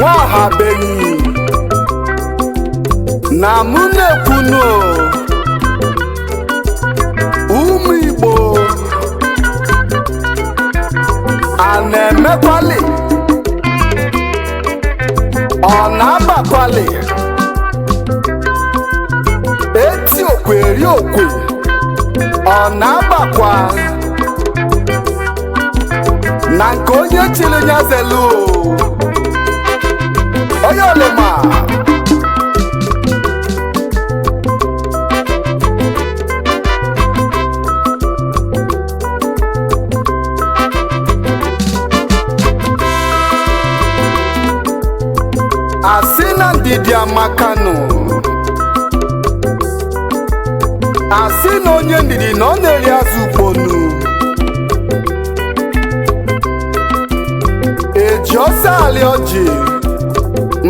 Nwaọhabenyi na mụ na-ekwunu. Ụmụ Igbo a na-emekwali, ọ na-abakwali eti okwe eri okwe, ọ na-abakwa na nke onye chiri nyazelu onye olema. Asị na ndidi amakanụ, asị na onye ndidi na ọ na-eri azụ ukponu. Eji ọsọ alị ọjị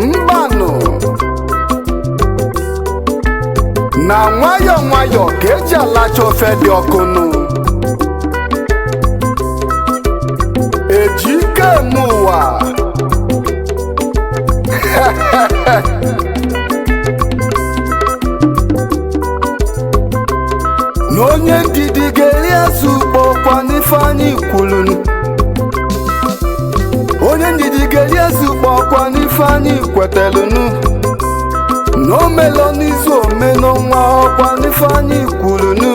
mbanụ na nwayọọ nwayọọ ka eji alacha ofe dị ọkụnụ. Eji ike eme ụwa. Na onye ndidi ga-eri azụ ukpo kwa n'Ifeanyị kwuru. Onye ndidi ga-eri azụ ukpo kwa n'Ifeanyị kwetelunu. Na omelo n'izu, ome n'ọnwa, ọkwa n'Ifeanyị kwurunu.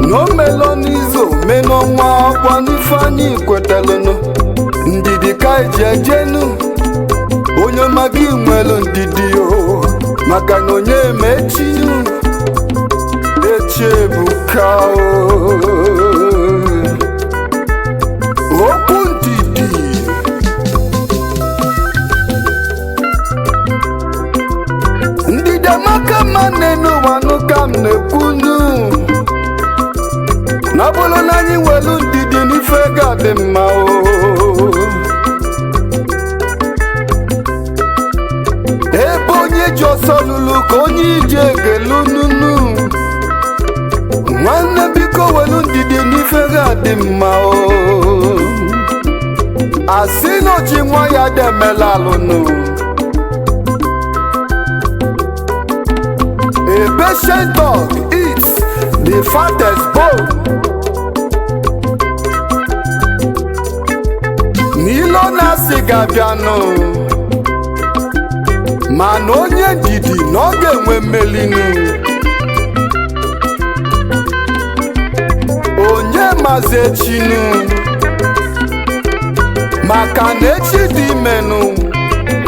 Na omelo n'izu, ome n'ọnwa, ọkwa n'Ifeanyị kwetelunu. Ndidi ka eji ejenu. Onye ọma, gị nwelu ndidi o, maka na onye ma echinu. Echi ebuka o. Okwu ndidi. Ndidi amaka mma n'elu ụwa nụ ka m na-ekwunu. Na ọ bụrụ na anyị nwelu ndidi n'ife ga-adị mma o. Ebe onye ji ọsọ lụrụ ka onye ije ga-elu nunu. Nwanne, biko welu ndidi n'ife ga-adị mma o. Asị na oji nwa ya demela alụnụ. A patient dog eats the fattest bone. N'ilo na-asị ga-abịanụ, mana onye ndidi na ọ ga-enwe mmelinu. Onye mazi echinu, maka na echi dị imenụ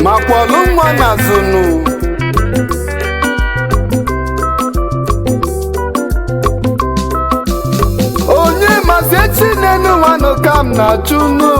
ma kwọlụ nwa n'azụnụ. Onye mazi echi n'enu nwanụ ka m na-achụ nụ.